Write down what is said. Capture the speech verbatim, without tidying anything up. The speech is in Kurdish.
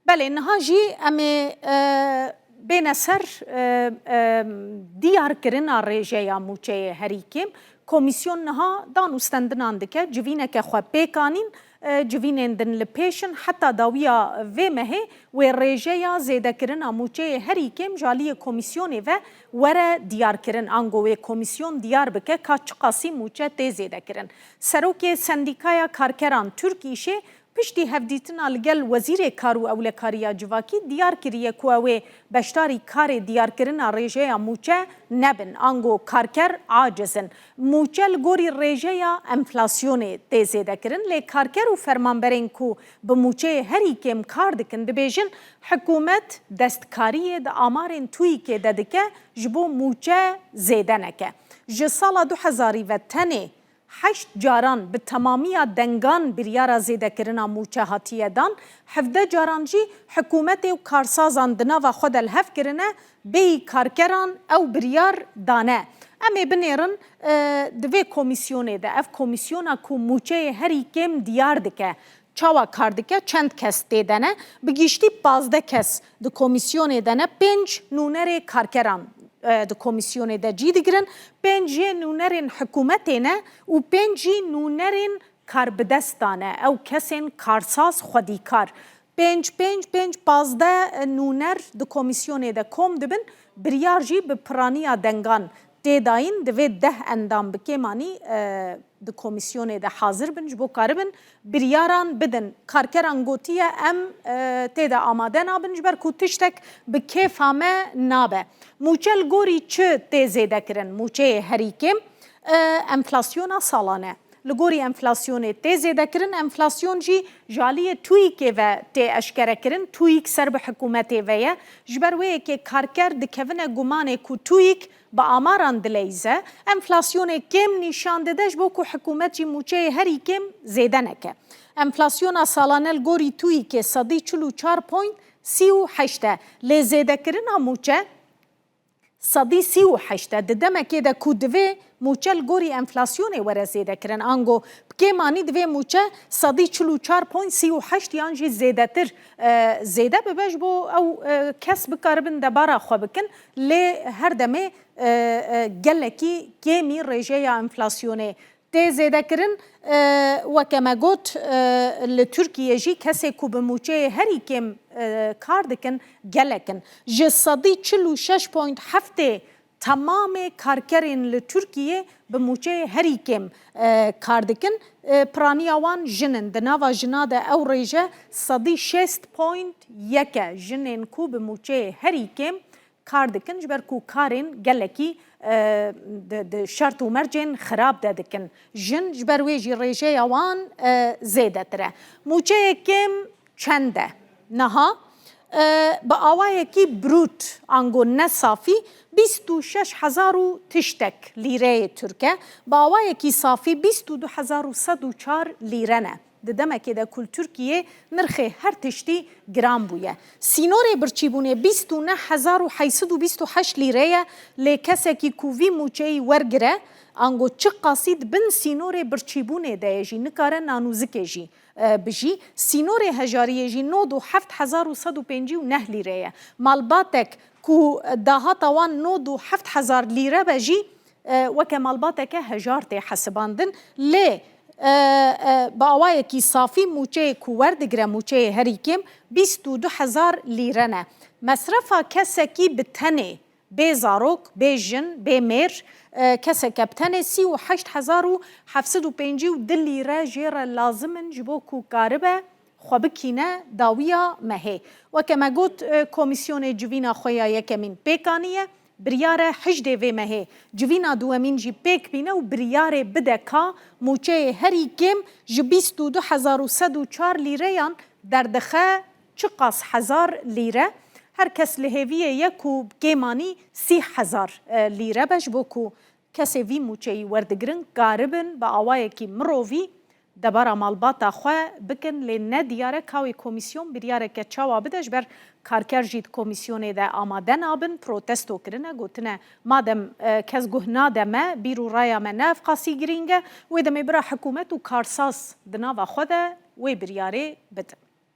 Belê, niha jî em ê, e, bêne ser, e, e, diyarkirina rêjeya mûçeyê herî kêm. Komîsyon niha dan û stendinan dike, civîneke xwe pêk anîn, e, civînên din li pêş in. Heta dawiya vê mehê wê rêjeya zêdekirina mûçeyê herî kêm ji aliyê komîsyonê ve were diyarkirin. Ango wê komîsyon diyar bike ka çiqasî mûçe tê zêdekirin. Serokê Sendîkaya Karkeran Türk Îşê piştî hevdîtina li gel Wezîrê Kar û Ewlekariya Civakî diyar kiriye ku ew ê beşdarî karê diyarkirina rêjeya mûçe nebin, ango karker aciz in. Mûçe li gorî rêjeya enflasyonê tê zêdekirin, lê karker û fermanberên ku bi mûçeyê herî kêm kar dikin, dibêjin hikûmet destkariyê di amarên TUÎKê de dike ji bo mûçe zêde neke. Ji sala du hezarî ve tenê heşt caran bi temamiya dengan biryara zêdekirina mûçe hatiye dan, hevdeh caran jî hikûmetê û karsazan di nava xwe de li hev kirine, bêyî karkeran ew biryar dane. Em ê binêrin, e, di vê komîsyonê de, ev komîsyona ku mûçeyê herî kêm diyar dike, çawa kar dike, çend kes tê de ne? Bi giştî pazdeh kes di komîsyonê de ne, pênc nûnerê karkeran, e, di komîsyonê de cî digirin, pênc jê nûnerên hikûmetê ne û pênc jî nûnerên karbidestan e, ew kesên karsaz xwedîkar. Pênc, pênc, pênc, pazdeh nûner di komîsyonê de kom dibin, biryar jî bi piraniya dengan tê dayîn, divê deh endam bi kêm anî, e, di komîsyonê de hazir bin, ji bo karibin biryaran bidin. Karkeran gotiye, em, e, tê de amade nabin, ji ber ku tiştek bi kêfa me nabe. Mûçe li gorî çi tê zêdekirin? Mûçeyê herî kêm, e, enflasyona salane. Li gorî enflasyonê tê zêdekirin. Enflasyon jî ji aliyê TUÎKê ve tê eşkerekirin. TUÎK ser bi hikûmetê ve ye. Ji ber wê yekê karker dikevine gumanê ku TUÎK bi amaran dileyîze, enflasyonê kêm nîşan dide, ji bo ku hikûmet jî mûçeyê herî kêm zêde neke. Enflasyona salane li gorî TUÎKê sedî çil û çar point sî û heşt e. Lê zêdekirina mûçe sedî sî û heşt e. Di demekê de ku divê mûçe li gorî enflasyonê were zêdekirin, ango bi kêm anî divê mûçe sedî çil û çar point sî û heşt yan jî zêdetir, e, zêde bibe, ji bo ew, e, kes bikaribin debara xwe bikin. Lê her demê, e, e, gelekî kêmî rêjeya enflasyonê tê zêdekirin. E, weke me got, e, li Tirkiyê jî kesê ku bi mûçeyê herî kêm, e, kar dikin, gelek in. Ji sedî çil û şeş point heftê temamê karkerên li Tirkiyê bi mûçeyê herî kêm, e, kar dikin. E, piraniya wan jin in. Di nava jina de ew rêje sedî şêst point yek e. Jinên ku bi mûçeyê herî kêm kar dikin, ji ber ku karên gelekî, e, di, di şert û mercên xirab de dikin. Jin ji ber wê jî rêjeya wan, e, zêdetir e. Mûçeyê kêm çend e? Niha, e, bi awayekî brût, ango ne safî, bîst û şeş hezar û tiştek lîreyê Tirk e. Bi awayekî safî bîst û du hezar û sed û çar lîre ne. Di demekê de ku li Tirkiyê nirxê her tiştî giran bûye. Sînorê birçîbûnê bîst û neh hezar û heyt sed û bîst û heşt lîre ye, lê kesekî ku vî mûçeyî wergire, ango çiqasî di bin sînorê birçîbûnê de ye jî, nikare nan û zikê jî, e, bijî. Sînorê hejariyê jî nod û heft hezar û sed û pêncî û neh lîre ye. Malbatek ku dahata wan nod û heft hezar lîre be jî, e, weke malbateke hejar tê hesibandin. Lê, e, e, bi awayekî safî mûçeyê ku werdigire, mûçeyê herî kêm bîst û du hezar lîre ne. Mesrefa kesekî bi tenê, bê zarok, bê jin, bê mêr, e, keseke bi tenê sî û heşt hezar û heft sed û pêncî û du lîre jê re lazim in ji bo ku karibe xwe bikîne dawiya mehê. Weke me got, e, komîsyonê civîna xwe ya yekemîn pêk aniye, biryare hejdê vê mehê civîna duwemîn jî pêk bîne û biryarê bide ka mûçeyê herî kêm ji bîst û du hezar û sed û çar lîreyan derdixe çiqas hezar lîre. Her kes li hêviyê ye ku bi kêm anî sî hezar, e, lîre be, ji bo ku kesê vî mûçeyî werdigirin, karibin bi awayekî mirovî debara malbata xwe bikin, lê ne diyar e ka wê komîsyon biryareke çawa bide, ji ber karker jî di komîsyonê de amade nabin, protesto kirine, gotine, madem, e, kes guh nade me, bîr û raya me ne ev qasî girîng e, wê demê bira hikûmet û karsaz di nava xwe de wê biryarê bidin.